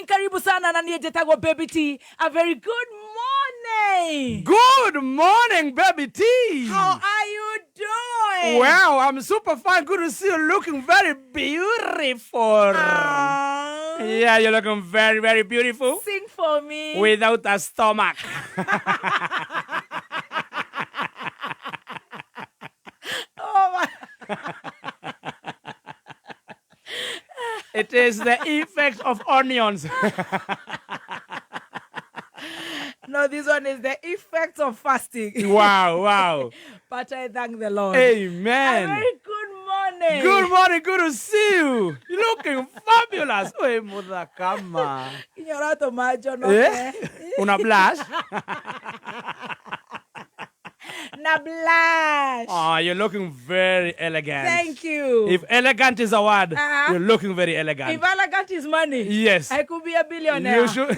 Morning, karibu sana na niĩ njĩtagwo Baby T. A very good morning. Good morning, Baby T. How are you doing? Well, I'm super fine. Good to see you looking very beautiful. Ah. Yeah, you're looking very, very beautiful. Sing for me. Without a stomach. Oh my. It is the effect of onions. No, this one is the effect of fasting. Wow, wow. But I thank the Lord. Amen. A very good morning. Good morning, good to see you. You're looking fabulous. Oi, muthakama. Kinyorato majo no. Eh? Una blush? Na blush. Oh, you're looking very elegant. Thank you. If elegant is a word, you're looking very elegant. If elegant is money, Yes. I could be a billionaire. You should.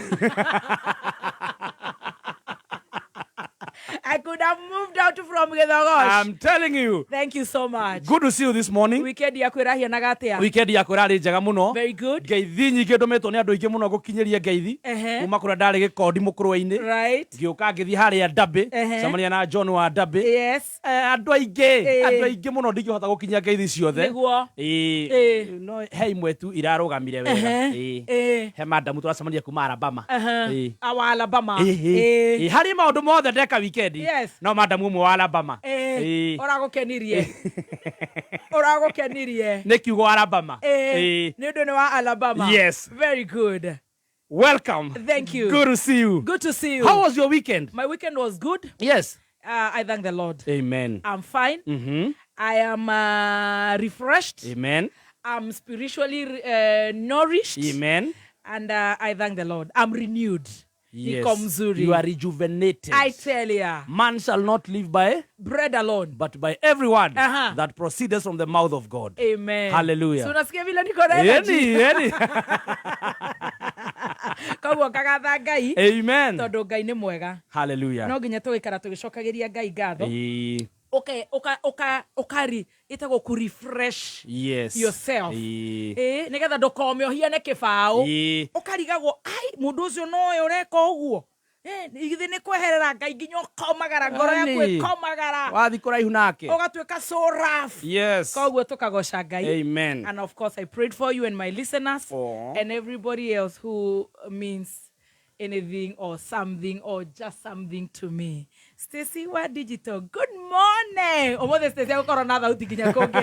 I could have moved out from Githogosh. I'm telling you. Thank you so much. Good to see you this morning. Weekend yaku ĩrahianaga atĩa? Weekend yakwa ĩrarĩ njega mũno. Very good. Ngeithi nyingĩ ndũmĩtwo nĩ andũ aingĩ mũno gũkinyĩria ngeithi. Ehe. Kuma kũrĩa ndarĩ gĩkondi mũkũrwe-inĩ. Right. Ngĩũka ngĩthiĩ harĩa Ndambĩ. Ehe. Cemania na John wa Ndambĩ. Yes. Andũ aingĩ, Ĩĩ. andũ aingĩ mũno ndingĩhota gũkinyia ngeithi ciothe. Nĩguo. Ĩĩ. Ĩĩ. No he imwe tu irarũgamire wega. Ehe. Ĩĩ. Ĩĩ. He madamu tũracemania kuma Alabama. Ĩĩ. Our Alabama. Ĩĩ, ĩĩ. Ĩĩ. Ĩĩ, harĩ maũndũ mothe ndeka weekend. Yes. No madamu ũmwe wa Alabama. Ĩĩ. Ĩĩ. Ũragũkenirie. Ũragũkenirie. Nĩ kiugo Alabama. Ĩĩ. Ĩĩ. Nĩ ũndũ nĩ wa Alabama. Yes. Very good. Welcome. Thank you. Good to see you. Good to see you. How was your weekend? My weekend was good. Yes. I thank the Lord. Amen. I'm fine. I am refreshed. Amen. I'm spiritually nourished. Amen. And I thank the Lord. I'm renewed. Yes. Niko mzuri. You are rejuvenated. I tell ya. Man shall not live by Bread alone. but by every word that proceedeth from the mouth of God. Amen. Hallelujah. So unasikia vile niko na energy. Eni, eni. Koguo ngagatha Ngai Amen. tondũ Ngai nĩ mwega. Hallelujah. No nginya tũgĩikara tũgĩcokagĩria Ngai ngatho. Ĩĩ. Ũke ũka ũka ũkari ĩtagwo kũ refresh Yes. yourself. Ĩĩ. Ĩĩ, nĩgetha ndũkome ũhiane kĩbaũ. Ĩĩ. Ũkarigagwo ai mũndũ ũcio nowe ũreka ũguo. Githĩ nĩ kweherera Ngai nginya ũkomagara ngoro yaku Yaani. ĩkomagara. Wathi kũraihu nake. Ũgatuĩka so rough. Yes. Koguo tũkagoca Ngai. Amen. And of course, I prayed for you and my listeners Aw. and everybody else who means anything or something or just something to me. Stacy wa Digital, good morning. Ũmũthĩ Stacy egũkorwo na thauti nginya kũngĩ.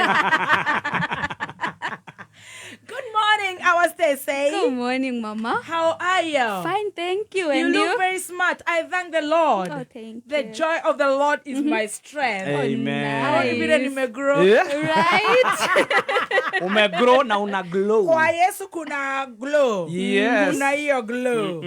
Good morning, our Stacy. Good morning, Mama. How are you? Fine, thank you. You And look you? very smart. I thank the Lord. Oh, thank The you. joy of the Lord is my strength. Amen. Haoni vile nimegrow. Yeah. Right? Umegrow na una glow. Kwa Yesu kuna glow. Yes. Kuna hiyo glow.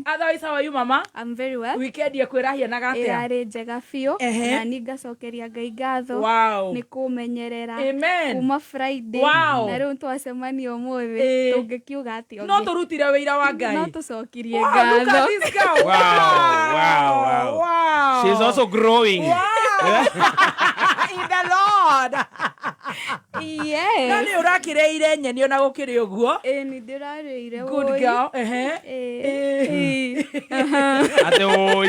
Otherwise, how are you, mama? I'm very well. Weekend yaku ĩrahianaga atĩa? Ĩrarĩ njega biũ Ehe. na niĩ ngacokeria Ngai ngatho Wow. nĩ kũmenyerera Amen. kuma Friday Wow. na rĩu twacemania ũmũthĩ Ĩĩ. tũngĩkiuga atĩa No ũngĩ? tũrutire wĩira wa Ngai. No tũcokirie Wow, look at ngatho this girl. Wow, wow, wow. Wow. She's also growing. Wow. In the Lord. Yes. No nĩ ũrakĩrĩire nyeni ona gũkĩrĩ ũguo. Ĩĩ nĩ ndĩrarĩire Good wũi. girl. Ehe. Ĩĩ. Ĩĩ. Ate oi.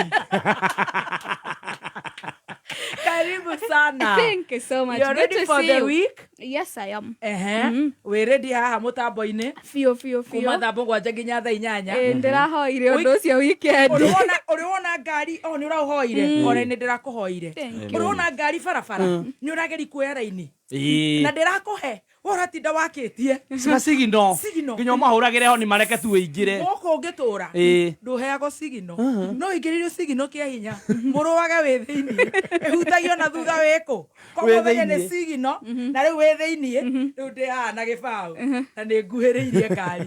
Karibu sana. Thank you so much. You're Good ready to for see the you. week? Yes, I am. Ehe. Wĩ ready haha mũtambo-inĩ Biũ biũ kuma biũ. thaa mũgwanja nginya thaa inyanya. Ĩĩ ndĩrahoire ũndũ ũcio weekend. Ũrĩ wona ngari o nĩ ũraũhoire ona nĩ ndĩrakũhoire. Thank Ũrĩ wona ngari barabara nĩ ũrageri kuoya raini Ĩĩ. na ndĩrakũhe we ũratinda wakĩtie Cina sigino. Signal. Nginya ũmahũragĩre honi mareke tu ũingĩre. gũkũ ũngĩtũra Ĩĩ. ndũheagwo sigino no ũingĩrĩrio sigino kĩa hinya mũrũage wĩ thĩiniĩ ĩhutagio na thutha wĩkũ koguo Wĩ ũmenye nĩ thĩiniĩ. sigino na rĩu wĩ thĩiniĩ rĩu ndĩ haha na gĩbaũ na nĩ nguhĩrĩirie ngari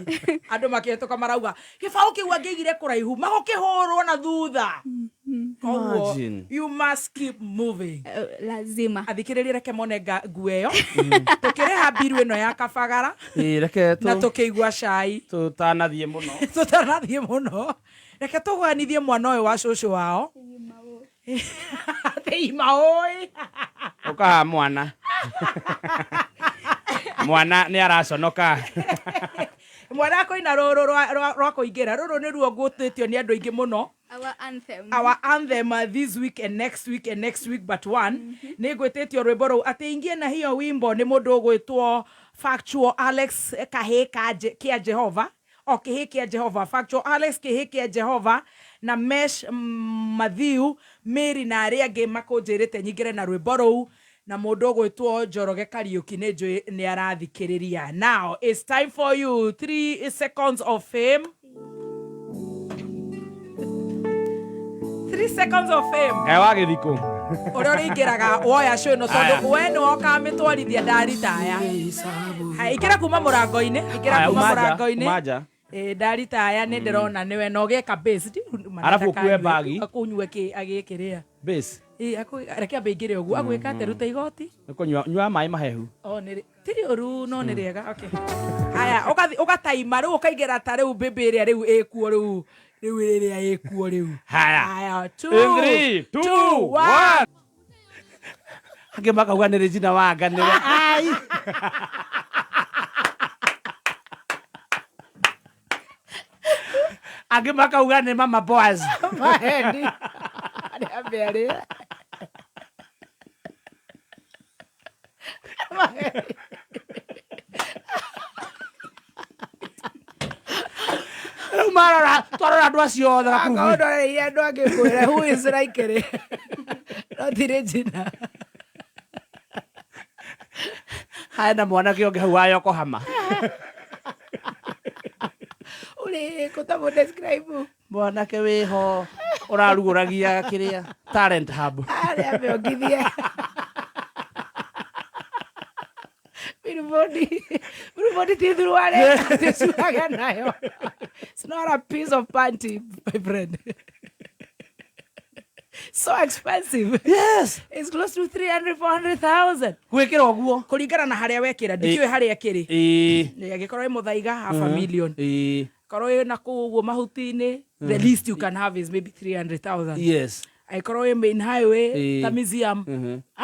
andũ makĩhĩtũka marauga gĩbaũ kĩu angĩigire kũraihu magũkĩhũrwo na thutha koguo Imagine. you must keep moving Lazima. athikĩrĩrie reke mone nguo ĩyo tũkĩrĩha mbiru ĩno ya kabagara Ĩĩ, reke na tũkĩigua cai tũtanathiĩ mũno. tũtanathiĩ mũno reke tũgwanithie mwana ũyũ wa cũcũ wao thĩima ũĩ Ũkaha mwana. Mwana nĩ araconoka. Mwana akũina rũrũ rwa kũingĩra rũrũ nĩruo ngũtĩtio nĩ andũ aingĩ mũno. Our anthem. Our anthem, this week and next week and next week but one. Nä ngwä tä tio rwä mbo rå atä ingie na hiyo wimbo nä må ndå å gwä two Factual Alex kahä kä a Jehova o kä hä kä a Jehova, Factual Alex kä hä kä a Jehova na Mesh Mathiu Mary na arä angä makå njä rä te nyingä re na rwä mbo rå u na må ndå å gwä two Njoroge Kariuki nä njå nä arathikä rä ria. Now it's time for you, 3 seconds of fame, 3 seconds of fame. E wa gĩthikũ. Ũrĩa ũrĩingĩraga woya show ĩno tondũ we nĩ wokaga mĩtwarithia ndaritaya. Ingĩra kuma mũrango-inĩ, ingĩra Aya, kuma uma nja, mũrango-inĩ. uma nja. Ĩ, ndaritaya nĩ ndĩrona nĩwe na ũgeka base. Arabu ũkue bagi. Akũnyue kĩ agĩkĩrĩa. Base. Ĩ, reke ambe ingĩre ũguo agwĩka atĩ ruta igoti. Nĩ kũnyua nyua maĩ mahehu. O nĩ ti rĩũru no nĩ rĩega. Okay. Haya, ũgathi ũgataima rĩu ũkaingĩra ta rĩu mbĩmbĩ ĩrĩa rĩu ĩkuo rĩu rĩu ĩrĩa ĩkuo rĩu. Haya. Haya, two, In 3, 2, two, one. 1. Angĩ makauga nĩ Regina Wanga nĩwe. Ai. Angĩ makauga nĩ Mama Boaz. Maheni. Arĩa merĩ. Rĩu marora twarora andũ acio othe Akorwo gakurubu. ndoreire andũ angĩ kwĩra who is like no ti Regina. Haya na mwanake ũngĩ hau wa Yokohama. Ũrĩ kũ ta mũ describe. Mwanake wĩho ũrarugũragia kĩrĩa talent hub. Arĩa meongithie. Billboard. Billboard ti thuruare ticuaga nayo. It's not a piece of panty, my friend. So expensive. Yes. It's close to 300, 400,000. Gwĩkĩra ũguo. Kũringana na harĩa wekĩra, ndikĩũĩ harĩa kĩrĩ. Ĩĩ. Angĩkorwo ĩ mũthaiga half a million. Ĩĩ. Korwo ĩ na kũu ũguo mahuti-inĩ, the least you can have is maybe 300,000. Yes. Angĩkorwo ĩ main highway Ĩĩ. ta museum,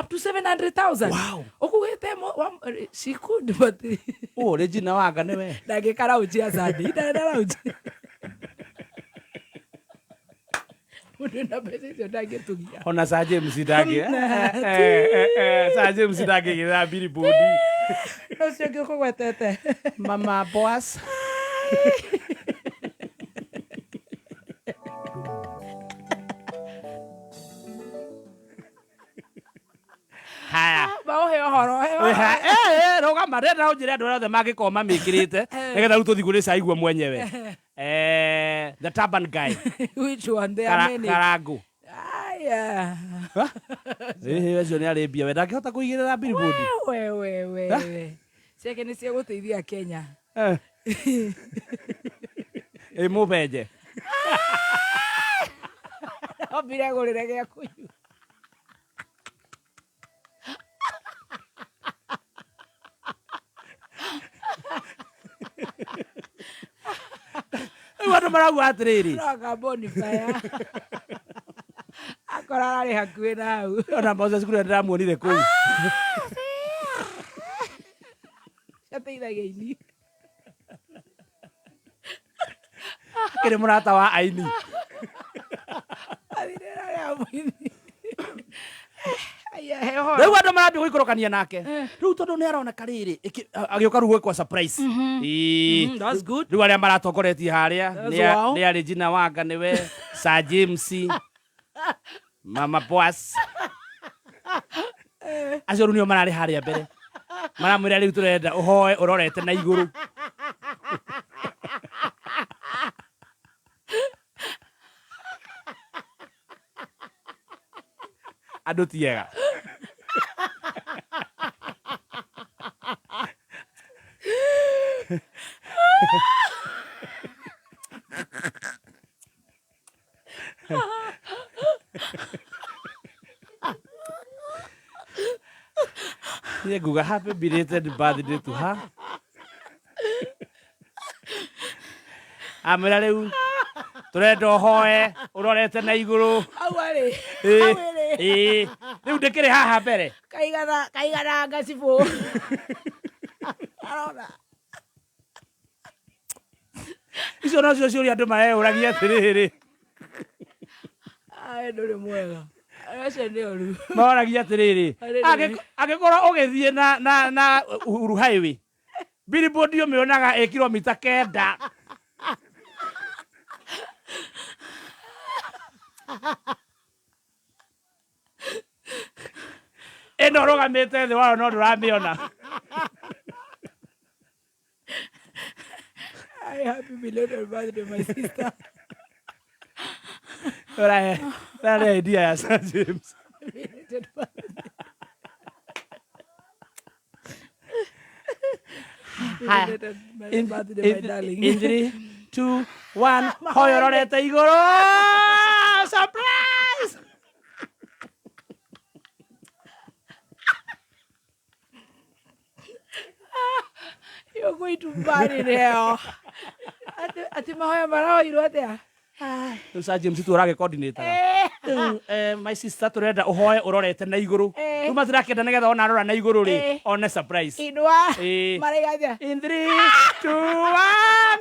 up to 700,000. Wow. Ũkugĩte she could but Ũũ Regina Wanga nĩwe. ndangĩka raunji azadi ndarenda raunji. Mũndũ na mbeca icio ndangĩtugia. Ona Sir James ndangĩ. Sir James ndangĩgĩra billboard. Na ũcio ũngĩ ũkũgwetete. Mama Boaz. Haya. Maũhe ũhoro, he ũhoro. Rũgama ndĩrenda ũnjĩre andũ arĩa othe mangĩkorwo mamĩkĩrĩte nĩgetha rĩu tũthiĩ kũrĩ caigua mwenyewe. The turban guy. Which one? There are many. Karangũ. Aya. Ĩhĩ ũcio nĩ arĩ mbia we ndangĩhota kũigĩrĩra billboard. We we we we. Ciake nĩ cia gũteithia Kenya. Ĩ mũbenje. Ombire agũrĩre gĩa kũnyua. Rĩu andũ marauga atĩrĩrĩ. Roga bonfire. Akora ararĩ hakuhĩ na hau. Ona Moses Kuria ndĩramuonire kũu. Ciateithagia ini. Akĩrĩ mũrata wa aini. Athire arĩa mũini. Aya, he ũhoro. Rĩu andũ marambia gũikũrũkania nake. Rĩu tondũ nĩ aroneka rĩrĩ agĩũka rĩu gwĩkwo surprise. Ĩĩ. That's good. Rĩu arĩa maratongoretie harĩa That's wow. nĩ a Regina Wanga nĩwe Sir James Mama Boaz. Acio rĩu nĩo mararĩ harĩa mbere. Maramwĩra rĩu tũrenda ũhoe ũrorete na igũrũ. Andũ ti ega. Niĩ nguga happy belated birthday to her. Amwĩra rĩu tũrenda ũhoe ũrorete na igũrũ. Hau arĩ. Ĩĩ, Hau ĩrĩ. ĩĩ. Rĩu ndĩkĩrĩ haha mbere. Kaigana kaigana ngacibũ. Arona. Icio nocio ciũria andũ mareyũragia atĩrĩrĩ. Ai, ndũrĩ mwega. Acio nĩ oru. Maoragia atĩrĩrĩ, Arĩrĩ. angĩkorwo ũgĩthiĩ na Uhuru Highway, billboard ũmĩonaga ĩ kilomita 9. Ĩno ũrũgamĩte thĩ wayo no ndũramĩona. Ai, happy belated birthday, my sister. Ũrahe ũrahe idea ya Sir James. Belated birthday. Haya. Belated In, birthday, my in, darling. in 3, 2, 1, hoyo rorete igũrũ. Surprise! You're going to burn in hell. Ati mahoya maraoirwo atia? Rĩu Sir James tu ũragĩ coordinator. Rĩu my sister tũrenda ũhoe ũrorete na igũrũ. Eh. Rĩu matirakĩenda nĩgetha ona arora na igũrũ rĩ, Eh. one surprise. Inwa. Eh. Maraiga atia? In 3, 2, 1.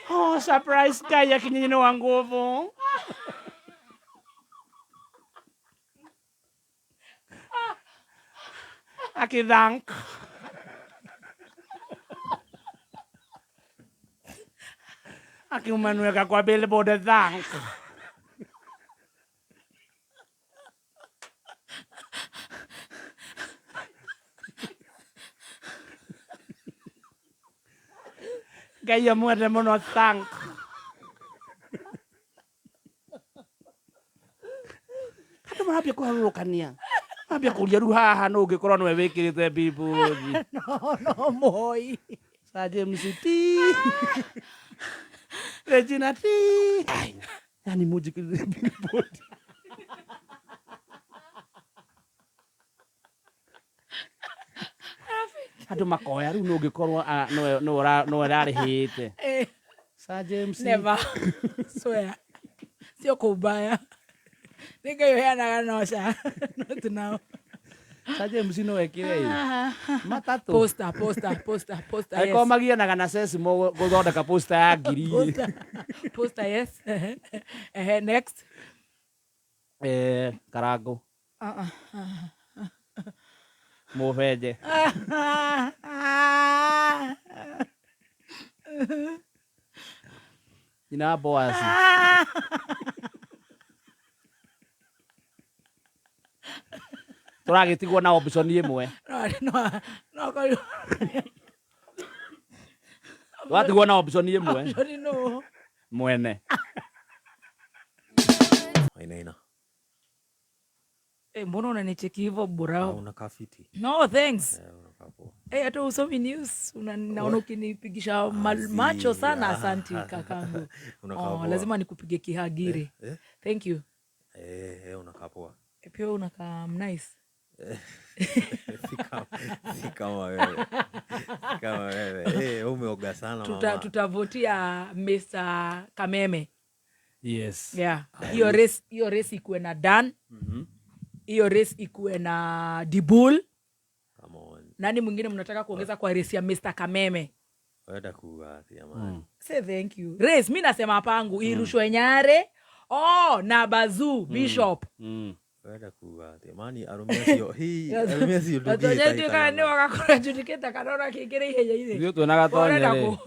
Oh, surprise Ngai akinyinyi wa nguvu. Akithank. Akiumanueka kwa billboard thank. Ngai amwende mũno thank. Andũ marambia kũharũrũkania. Marambia kũria rĩu haha nũ ũngĩkorwo nĩwe wĩkĩrĩte billboard. No, no, moi. Sir James T. Regina T. Ai, yani munjikirire billboard. Andũ makoya rĩu nũ ũngĩkorwo nĩwe ũrarĩhĩte. Eh, Sir James. never. Swear. Sio kwa ubaya. Nĩ Ngai ũheanaga noca. Not now. Sir James no ekire ĩ. Matatũ. Poster, poster, poster, poster, yes. Angĩkorwo magianaga na Sesimo gũthondeka poster ya ngiri igĩrĩ. Poster, poster, yes. Ehe, next. Eh, Karangũ. Mũbenje. Nyina wa Boaz. Tũragĩtigwo na option ĩmwe. No, no, no, korirwo. Tũratigwo na option ĩmwe. Option no. Mwene. Wainaina. Eh, mbona unanicheki hivyo Ah, burao? unakaa fiti. No, thanks. Eh, unakaa poa. Eh, hata usomi news naona ukinipigisha macho sana. Asanti kakangu. Unakaa Oh, poa. lazima nikupige kihagiri. Eh? Thank you. Eh, eh, unakaa poa. Eh, pia unakaa nice. Si kama wewe. Si kama wewe. Eh, wewe umeoga sana mama. Tutavotia Mr. Kameme. Yes. Yeah. Hiyo race, hiyo race ikuwe na Dan. Hiyo race ikuwe na Dibul. Come on. Nani mwingine mnataka kuongeza kwa race ya Mr. Kameme? Wenda kuwa ati amani. Say thank you. Race, mi nasema pangu irushwe Nyare. Oh, na Bazuu Bishop. Wenda kuwa ati amani arũme acio. Hii arũme acio Gatonyetio kana nĩ ndũngĩhĩtahĩtana. wagakora adjudicate kana ona kĩingĩre ihenya-inĩ. Ithuĩ twĩna Gatonye Ũrenda rĩ.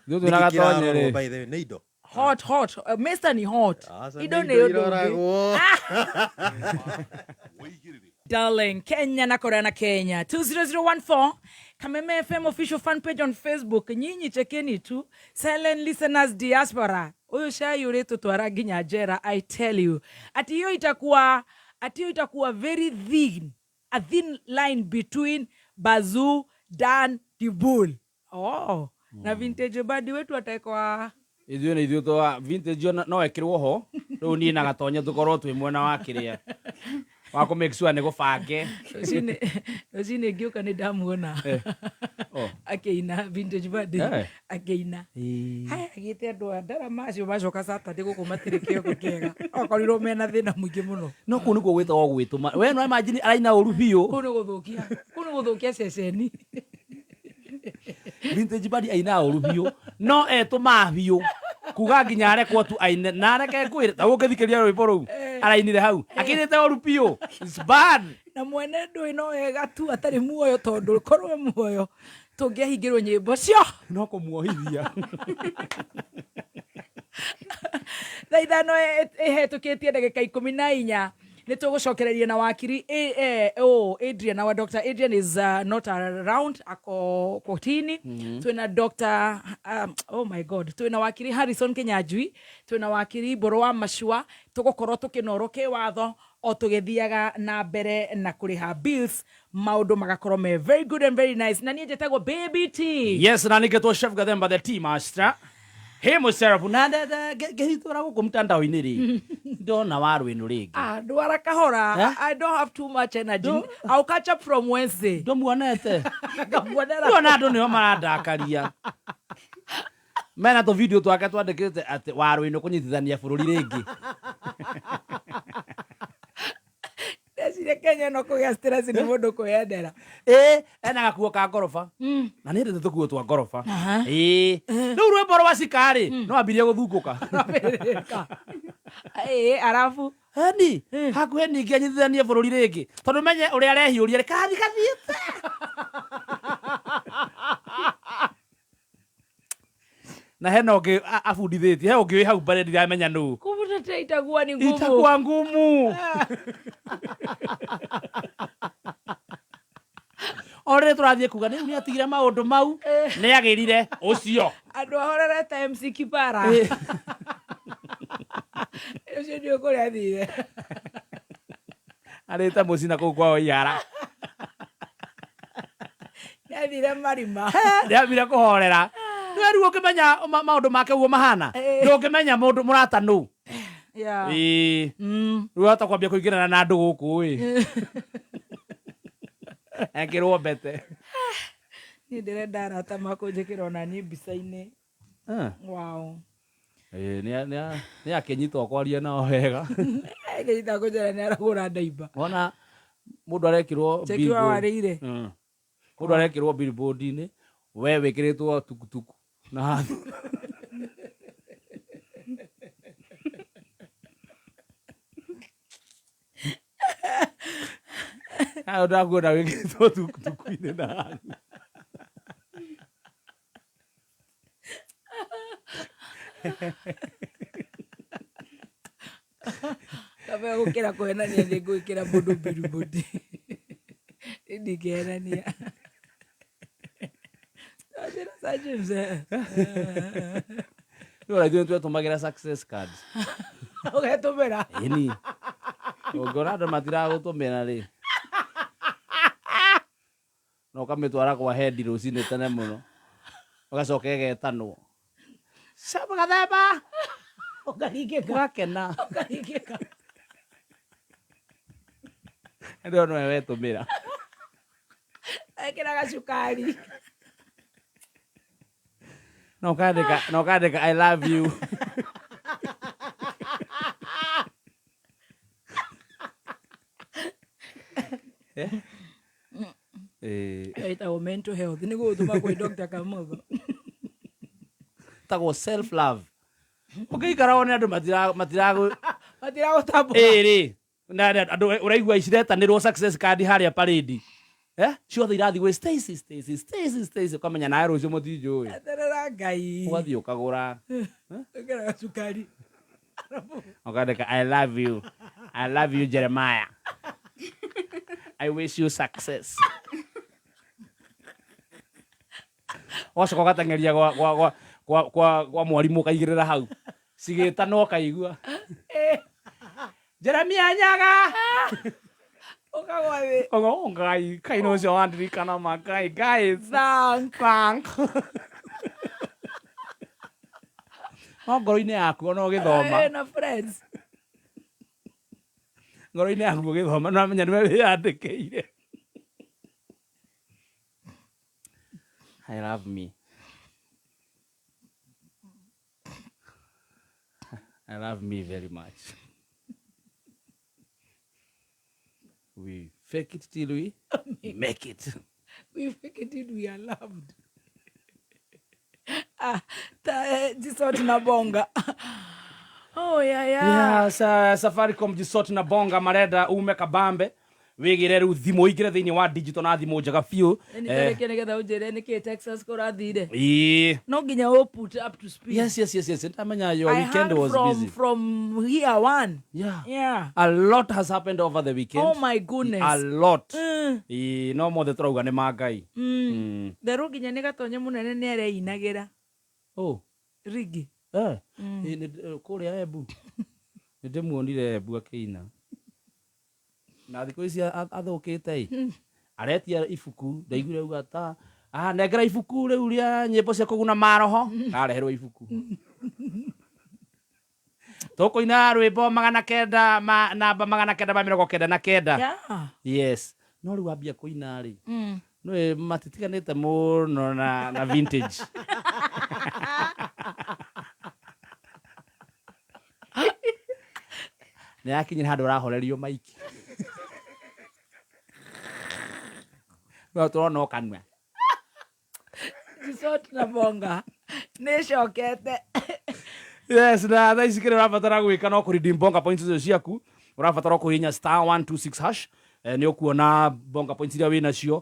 Ithuĩ twĩna Nĩkĩ Gatonye kĩrarorwo rĩ. by the way? Nĩ indo. Hot, hot. Mr. ni hot. Aca, Indo nĩ nĩ indo ũndũ ũngĩ. iroragwo. Darling, Kenya na Korea na Kenya 20014 Kameme FM official fan page on Facebook. Nyinyi chekeni tu. Silent listeners diaspora. Huyu shai uletutwara nginya njera, I tell you. Ati hiyo itakuwa, ati hiyo itakuwa very thin. A thin line between Bazuu, Dan, Dibul. Oh, na vintage badi wetu ataekwa Ithuĩ nĩ ithuĩ twa vintage ona no ĩkĩrwo ho. Rĩu niĩ na Gatonye tũkorwo twĩ mwena wa kĩrĩa. Wa kũ make sure nĩ gũbange. Rũcinĩ ngĩũka nĩ ndamuona. Oh. Akĩina Vintage Band. Eh. Akĩina. Ĩĩ. Haya agĩte andũ a ndarama acio macoka Saturday gũkũ matirĩ kĩongo kĩega. Okorirwo mena thĩna mũingĩ mũno. No kũu nĩkuo gwĩtagwo gwĩtũma. We no imagine araina ũru biũ. Kũu nĩ gũthũkia. Kũu nĩ gũthũkia ceceni. Vintage Band ainaga ũru biũ. No etũmaga biũ. Kuga nginya arekwo tu aine na areke ngwĩre ta ũngĩthikĩrĩria rwĩmbo rũu arainire hau akĩrĩte ũru biũ. It's bad. Na mwene ndũĩ no wega tu atarĩ muoyo tondũ korwo e muoyo tũngĩahingĩrwo nyĩmbo cio. No kũmuohithia. Thaa 5 ĩhetũkĩtie ndagĩka 14 nĩ tũgũcokereria na wakiri Adrian, our Dr. Adrian is not around, ako kotini. Twĩna Dr. Oh my God, twĩna wakiri Harrison Kinyanjui, twĩna wakiri Mbũrũ wa Macua, tũgũkorwo tũkĩnorwo kĩwatho o tũgĩthiaga na mbere na kũrĩha bills, maũndũ magakorwo me very good and very nice. Na niĩ njĩtagwo Baby T. Yes, na nĩngetwo Chef Gathemba the tea master. Himself na ngĩhithũra gũkũ mtandao-inĩ rĩ ndona waru ĩno rĩngĩ. Ah, ndwara kahora. Eh? I don't have too much energy. I'll catch up from Wednesday. Ndũmuonete? Ngamuonera. Ndona andũ nĩo marandakaria mena tũ video twake twandĩkĩte atĩ waru ĩno kũnyitithania bũrũri rĩngĩ. Ndeciria Kenya no kũgĩa stress nĩ mũndũ kwĩyendera. Ĩ ena gakuo ka ngoroba na nĩ ndete tũkuo twa ngoroba. Ĩ rĩu rwĩmbo rwa cikarĩ no ambirie gũthungũka. Ĩ arabu Eni hakuhĩ ningĩ anyitithanie bũrũri rĩngĩ tondũ menye ũrĩa arehiũria rĩ kathi gathiĩte. Na hena ũngĩ abundithĩtie, he ũngĩ wĩ hau mbere ndiramenya nũ. Kumutete itakuwa ni ngumu. Itakuwa ngumu. O rĩrĩ tũrathiĩ kuga rĩu nĩ atigire maũndũ mau nĩ agĩrire ũcio. Andũ ahorerete MC Kibara. Ũcio ndiũĩ kũrĩa athire. Arĩte mũcina kũu kwao Ihara. Nĩ athire marima. Nĩ ambire kũhorera. Nĩ rĩu ũngĩmenya maũndũ make ũguo mahana ndũngĩmenya mũndũ mũrata nũ. Yeah. Ĩĩ rĩu ahota kwambia kũingĩrana na andũ gũkũ ĩ ekĩrwo mbete. Niĩ ndĩrenda arata makũnjĩkĩra ona niĩ mbica-inĩ. Wow. Ĩĩ nĩ akĩnyitwo kwaria nao wega. Kĩnyita kũnjĩra nĩ aragũra ndaimba. Wona mũndũ arekĩrwo Cheki wa warĩire. Mũndũ arekĩrwo billboard-inĩ we wĩkĩrĩtwo tukutuku na hathi. Hayo ndakuona wĩkĩrĩtwo tukutuku-inĩ na hathi. Kaba gũkĩra kũhenania nĩ ngwĩkĩra mũndũ billboard. Niĩ ndingĩhenania. Ndajĩra Sir James. Rĩu ona ithuĩ nĩtwetũmagĩra success cards. Ũgetũmĩra. Ĩni. Ũngĩona andũ matiragũtũmĩra rĩ. Na ũkamĩtwara kwa hendi rũcinĩ tene mũno. Ũgacoka ĩgetanwo. Chef Gathemba. Ũkaringĩka. Ũgakena. Ũkaringĩka. Ĩndĩ ĩyo nĩwe wetũmĩra. Ekĩra gacukari. Na ũkandĩka I love you. Eh? Ĩyo ĩtagwo mental health. Nĩ gũgũtũma kwĩ Dr. Kamotho. Ĩtagwo self love. Ũngĩikara wone andũ matiragũ Matiragũtambũra. ĩĩ rĩ na andũ ũraigua ciretanĩrwo success card harĩa parade. Eh? Ciothe irathiĩ gwĩ Stacy, Stacy, Stacy, Stacy ũkamenya nawe rũciũ mũtinjũĩ. Eterera Ngai. Ũgathiĩ ũkagũra. Ĩkĩra gacukari. Ũkandĩka I love you. I love you Jeremiah. I wish you success. Ũgacoka ũgateng'eria kwa mwarimũ ũkaigĩrĩra hau. Cigĩtanwo ũkaigua. Jeremia Nyaga. Ũkagwa thĩ. Ũgo Ngai, kai no ũcio wandirikana ma Ngai, guys. Thank. Thank. No ngoro-inĩ yaku ona ũgĩthoma. Na friends. Ngoro-inĩ yaku ũgĩthoma nĩũramenya nĩwe wĩyandĩkĩire. I love me. I love me very much. We fake it till we make it. We fake it till we are loved. Ah, ta, jisot na bonga. Oh, yeah, yeah. Yeah, Safaricom jisot na bonga marenda ume kabambe wigire riu thimu ingire thiini wa digital na thimu njega biũ. Nĩ tarĩkia nĩgetha ũnjĩre nĩkĩ Texas kũrathire. Ĩĩ. No nginya ũ put up to speed. Yes. Ndamenya your I weekend heard was from, busy. From here one. Yeah. Yeah. A lot has happened over the weekend. Oh my goodness. A lot. Mm. Ĩĩ, no mothe tũrauga nĩ ma Ngai. Therũ nginya nĩ gatonye mũnene nĩ areinagĩra Oh. rigi. Eh. Ĩĩ, kũrĩa Embu. Nĩ ndĩmuonire Embu akĩina. Na thikũ ici athũkĩte ĩ. Aretia ibuku, ndaiguire auga ta ah, nengera ibuku rĩu rĩa nyĩmbo cia kũguna maroho. Areherwo ibuku. Tũkũina rwĩmbo 900 ma namba 999. Yeah. Yes. No rĩu ambia kũina rĩ. Mm. No matitiganĩte mũno na vintage. Nĩ yakinyire handũ ũrahorerio maiki. No tũrona o kanua. Jisot na bonga nĩ cokete. Yes, na thaa ici kĩrĩa ũrabatara gwĩka no kũredeem bonga points icio ciaku. Ũrabatara kũhihinya *126# nĩ ũkuona bonga points iria wĩnacio.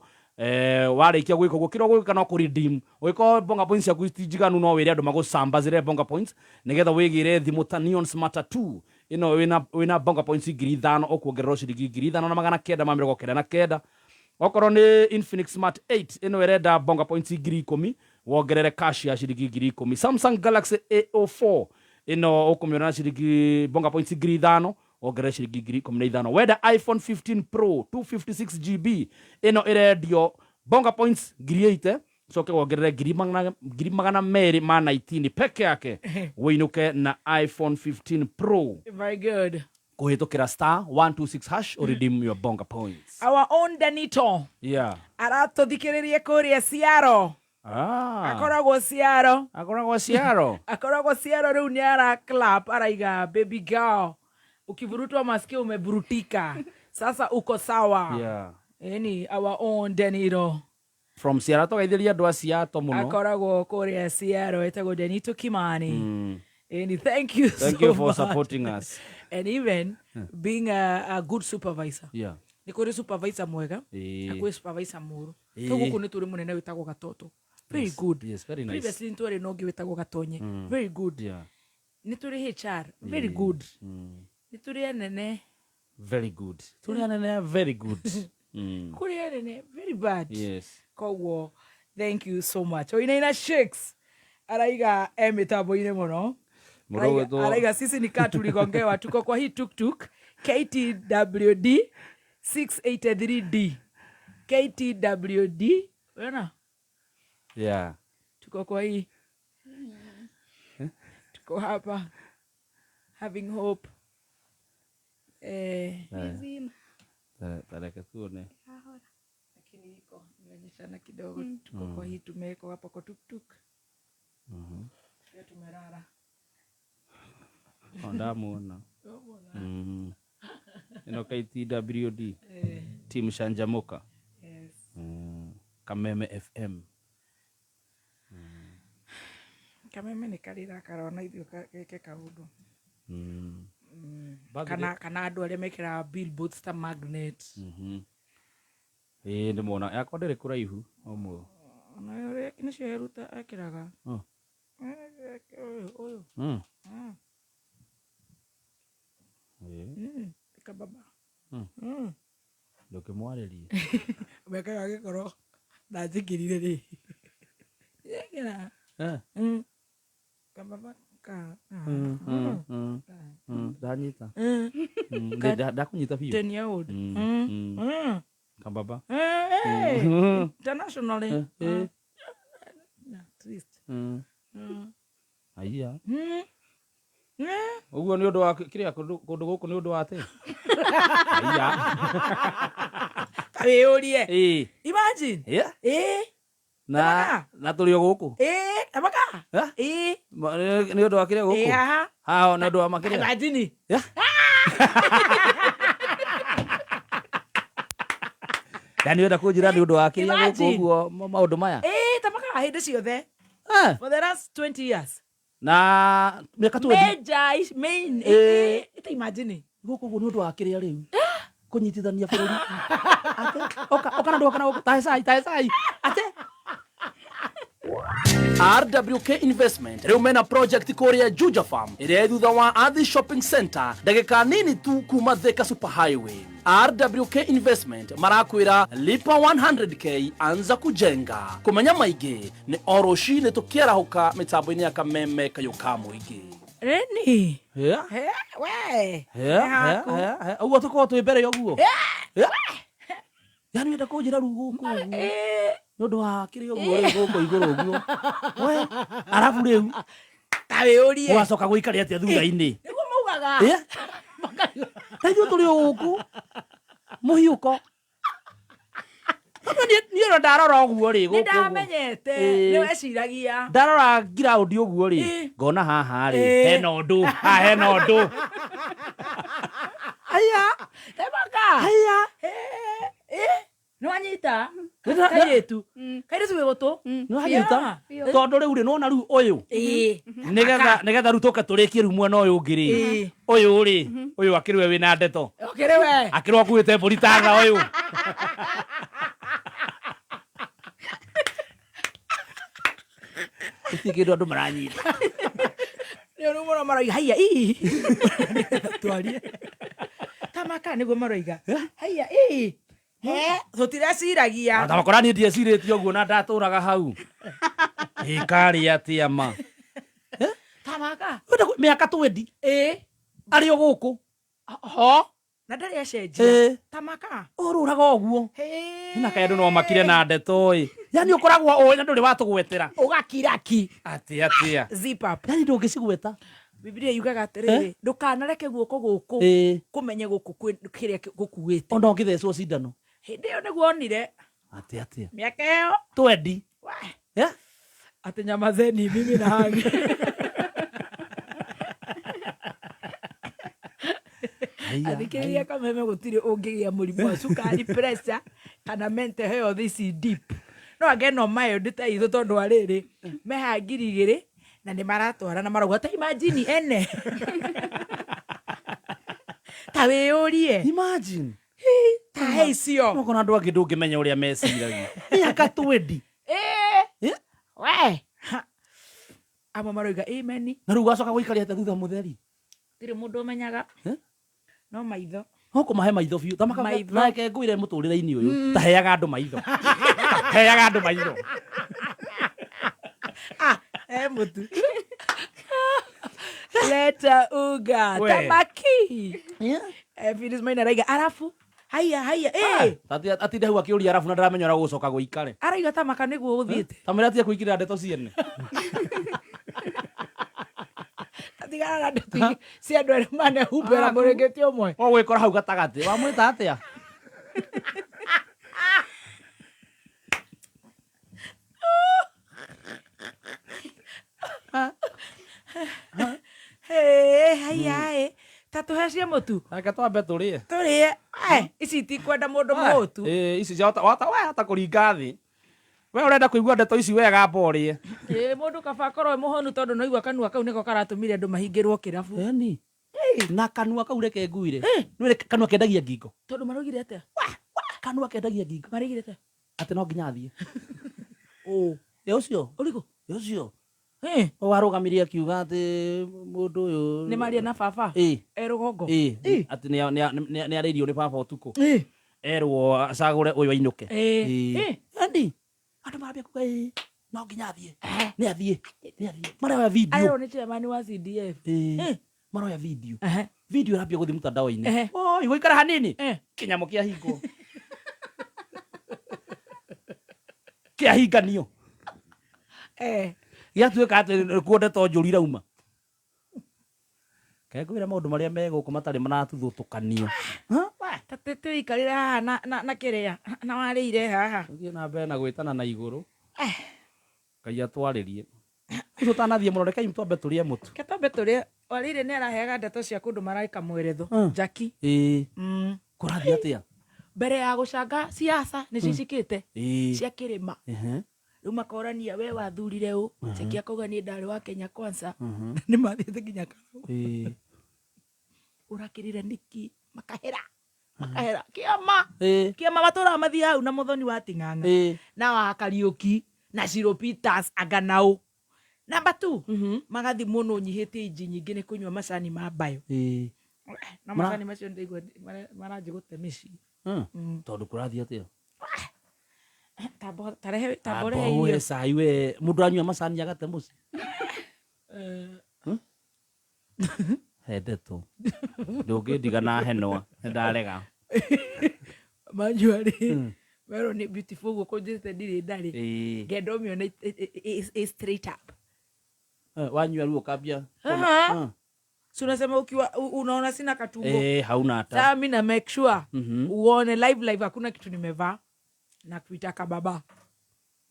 Warĩkia gwĩka ũguo kĩrĩa ũgwĩka no kũredeem. Ũngĩkorwo bonga points ciaku ti njiganu no wĩre andũ magũcambazĩre bonga points nĩgetha wĩgĩre thimũ ta Neon Smarter 2 ĩno wĩna bonga points 5,000 ũkuongererwo ciringi 5,999. Okorwo nĩ Infinix Smart 8 ĩno ĩrenda bonga points 10,000 wongerere cash ya ciringi 10,000. Samsung Galaxy A04 ĩno ũkũmĩona na ciringi bonga points 5,000 wongerere ciringi 15,000. Wenda iPhone 15 Pro 256 GB ĩno ĩrendio bonga points 8,000 coke wongerere 219 peke yake wĩinũke na iPhone 15 Pro. Very good. Kũhĩtũkĩra *126# or redeem your bonga points. Our own Danito Yeah. aratũthikĩrĩria kũrĩa Ciaro. Ah. Akoragwo Ciaro. Akoragwo Ciaro. Akoragwo Ciaro rĩu nĩ ara clap araiga baby girl ukivurutwa masikio umeburutika sasa uko sawa. Yeah. Ĩni our own Danito From Ciaro tũgeithĩria andũ a Ciato mũno. akoragwo kũrĩa Ciaro etagwo Danito Kimani. Ĩni thank you Thank so you for much. supporting us. And even being a good supervisor. Yeah. Nĩ kũrĩ supervisor mwega Ĩĩ. na kwĩ supervisor mũru. Ĩĩ. Tau gũkũ nĩ tũrĩ mũnene wĩtagwo Gatoto. Very good. Yes, very nice. Previously nĩ twarĩ na ũngĩ wĩtagwo Gatonye. Very good. Yeah. Nĩ tũrĩ HR. Very good. Nĩ tũrĩ anene. Very good. Tũrĩ anene very good. Kũrĩ anene very bad. Yes. Koguo thank you so much. Oinaina Shakes araiga e mĩtambo-inĩ mũno. Mũndũ ũgwĩtwo- Araiga sisi ni kaa tuligongewa tuko kwa hii tuktuk KTWD 683D KTWD wena Yeah. tuko kwa hii tuko hapa having hope Mizima. Tareke tuone. Lakini iko imeonyeshana kidogo tuko kwa hii tumewekwa hapa kwa tuktuk pia tumerara. O ndamuona. Ĩno KTWD. Team Shanjamuka. Yes. Kameme FM. Kameme nĩ karĩra karona ithuĩ geke kaũndũ. Birthday- Kana andũ arĩa mekĩraga billboards ta magnet. Ĩĩ ndĩmuona yakwa ndĩrĩ kũraihu ũmwe. Ona ũrĩa nĩcio eruta ekĩraga. Oh. Ũyũ ũyũ. Ĩĩ. Kababa. Ndũkĩmwarĩrie. Mekaga gĩkoro ndanjĩkĩrire rĩ. Ekĩra. Eh. Kababa ka. Ndanyita. Ndakũnyita biũ. 10 year old. Kababa. Eh, internationally. At least. Aiya. Eh. Ũguo nĩ ũndũ wa kĩrĩa kũndũ gũkũ nĩ ũndũ wa atĩ. Aiya. Ta wĩyũrie. Ĩĩ. Imagine. Yeah. Eh. Na Tamaka. na tũrĩ o gũkũ. Ĩĩ, tamaka. Eh? Ĩĩ. Nĩ ũndũ wa kĩrĩa Ĩĩ gũkũ? haha. Haha nĩ ũndũ wa makĩrĩa? Imagine. Yeah. Yani wenda kũnjĩra nĩ ũndũ wa kĩrĩa gũkũ Imagine. ũguo maũndũ maya? Ĩĩ, tamaka hĩndĩ ciothe. Eh, For the last 20 years. Na mĩaka 20 Major is main. Ĩĩ. Ĩĩ, ta imagine. gũkũ ũguo nĩ ũndũ wa kĩrĩa rĩu kũnyitithania bũrũri. Ate, oka oka na ndũka na gũkũ tahe cai tahe cai. Ate. RWK Investment rĩu mena project kũrĩa Juja Farm ĩrĩa ĩ thutha wa Athi Shopping Center ndagĩka nini tu kuma Thika Super Highway. RWK Investment marakwĩra lipa 100k anza kujenga. Kũmenya maingĩ nĩ o rũcinĩ tũkĩarahũka mĩtambo-inĩ ya kameme kayũ ka mũingĩ. Rĩni. Yeah. He, we. Yeah, Nĩ haku. yeah, yeah. Ũguo tũkorwo twĩ mbere ũguo. Yeah. Yani wenda kũnjĩra rĩu gũkũ ũguo Ĩĩ. nĩ ũndũ wa kĩrĩa ũguo rĩu gũkũ igũrũ ũguo. We, arabu rĩu Ta wĩyũrie. ũgacoka gũikare atĩa thutha-inĩ? Nĩguo maugaga. Eh? Na ithuĩ tũrĩ o gũkũ mũhiũko. Tondũ niĩ ona ndarora ũguo rĩ Nĩ gũkũ ũguo. ndamenyete. Ĩĩ. Nĩ weciragia. Ndarora ngiraũndi ũguo rĩ Ĩĩ. ngona haha rĩ Ĩĩ. hena ũndũ haha hena ũndũ. Aya Tamaka. aya. Ĩĩ. Nĩ wanyita. Nĩ- Kairĩtu. Kairĩtu wĩ gũtũ. Nĩ wanyita Biũ. tondũ rĩu rĩ nĩwona rĩu ũyũ Ĩĩ. nĩgetha nĩgetha rĩu tũke tũrĩkie rĩu mwena ũyũ ũngĩ rĩ Ĩĩ. ũyũ rĩ ũyũ akĩrĩ we wĩna ndeto Ũkĩrĩ we. akĩrĩ akuĩte mbũri ta tha ũyũ gũtirĩ kĩndũ andũ maranyita Nĩ ũrĩ mũno maroiga haiya ii. Twarie. Tamaka nĩguo maroiga. Haiya ii. He, tũtireciragia. Tamakora niĩ ndiecirĩtie ũguo na ndatũraga hau ĩkarĩ atĩa ma Tamaka. Wenda mĩaka twendi Ĩĩ. arĩ o gũkũ Ho. Na ndarĩ acenjia. Ĩĩ. Tamaka. ũrũraga ũguo Hĩ. na kaĩ andũ no makire na ndeto ĩ yani ũkoragwo ũĩ na ndũrĩ watũgwetera Ũgakiraki. atĩa atĩa Zip up. yani ndũngĩcigweta Bibilia yugaga atĩrĩrĩ, ndũkanareke guoko gũkũ Ĩĩ. kũmenye gũkũ kĩrĩa gũkuĩte. ona ũngĩthecwo cindano Hĩndĩ ĩyo nĩguo onire atĩa atĩa mĩaka ĩyo twendi we, Eh? atĩ nyamazeni mimi na hangi. Haiya, Athikĩrĩria kameme gũtirĩ ũngĩgĩa mũrimũ wa cukari pressure kana mental health ici deep no ange no mild ta itũ tondũ wa rĩrĩ meha 2000 na nĩ maratwara na marauga ta imagine ene ta wĩyũrie imagine ta he icio nokona andũ angĩ ndũngĩmenya ũrĩa meciragia mĩaka twendi Ĩĩ, Eh? we Ha. amwe maroiga amen na rĩu gacoka gũikaria atĩa thutha mũtheri tirĩ mũndũ ũmenyaga Eh? no maitho no kũmahe maitho biũ Maitho. tamakake ngwĩre mũtũrĩre-inĩ ũyũ taheaga andũ maitho heaga andũ maitho ah he mũtu leta uga We. tamaki Eh, Phyllis Maina araiga arabu haiya haiya eh atinde hau akĩũria arabu na ndaramenya ũrĩa gũcoka gũikare araiga tamaka nĩguo ũthiĩte tamwĩra atige kũingĩrĩra ndeto ciene atigana na ndeto ingĩ cia andũ arĩa manehumbĩra mũrĩngĩti ũmwe ũgwĩkora hau gatagatĩ wamwĩta atĩa Hĩ, haiya ĩ ta tũhe cia mũtu reke twambe tũrĩe tũrĩe Eh, ici itikwenda mũndũ mũhũtu Ĩĩ, ici cia wata we hata kũringa thĩ we ũrenda kũigua ndeto ici wega amba ũrĩe Ĩ, mũndũ kaba akorwo e mũhonu tondũ noigua kanua kau nĩko karatũmire andũ mahingĩrwo kĩrabu eni na kanua kau reke nguire nĩwĩrĩ kanua kendagia ngingo tondũ maraugire atĩa kanua kendagia ngingo maraugire atĩa atĩ no nginya athiĩ ũ ĩ ũcio ũrĩkũ ĩ ũcio Ĩ, warũgamire akiuga atĩ mũndũ ũyũ nĩ maria na baba ĩ e rũgongo ĩ Ĩ. atĩ nĩ arĩirio nĩ baba ũtukũ Ĩ. erwo acagũre ũyũ ainũke Ĩ. Ĩ. Ĩ. Andi andũ marambia kuga ĩ no nginya athiĩ nĩ athiĩ nĩ athiĩ maroya video arerwo nĩ chairman wa CDF Ĩ. Ĩ. maroya video Ehe. video ĩrambia gũthiĩ mtandao-inĩ Ehe. oi gũikara hanini Eh. kĩnyamũ kĩahingwo kĩahinganio Eh. gĩatuĩka atĩ kuo ndeto njũru irauma kengwĩra maũndũ marĩa me gũkũ matarĩ maratuthũtũkanio Ta tũikarĩre haha na kĩrĩa na warĩire haha tũthiĩ na mbere na gwĩtana na igũrũ Ngai atwarĩrie. Rĩu tũtanathiĩ mũno rekei twambe tũrĩe mũtu. Ke twambe tũrĩe warĩire nĩ araheaga ndeto cia kũndũ maraika mweretho Jackie. Ĩĩ. Kũrathiĩ atĩa? Mbere ya gũcanga siasa nĩ cicikĩte cia kĩrĩma. Rĩu makorania we wathurire ũ, Jackie akauga niĩ ndarĩ wa Kenya Kwanza. Nĩ mathiĩte nginya Karau. Ũrakĩrire nĩkĩ? Makahera. Makahera. Kĩama. Kĩama matũraga mathiĩ hau na Mũthoni wa Ting'ang'a. Na wa Kariũki na Shiro Peters anga nao. Number 2, magathimwo nũ ũnyihĩtie inji nyingĩ nĩ kũnyua macani ma mbayo. Na macani macio ndĩraigua maranjia gũte mĩciĩ. Tondũ kũrathiĩ atĩa? Tamba tarehe tamba Amba ũrehe ũhe irio. cai we mũndũ anyua macani agate mũciĩ. He ndeto. Ndũngĩndiga na henwa nĩndarega. Manyua rĩ, werwo nĩ beautiful ũguo kũnjĩrĩte ndirĩ ndarĩ. Ngenda ũmĩone ĩ straight up. Wanyua rĩu ũkambia. Si unasema ukiwa unaona sina katumbo. Hauna hata. Sasa mimi na make sure uone live live hakuna kitu nimevaa na kuitaka baba.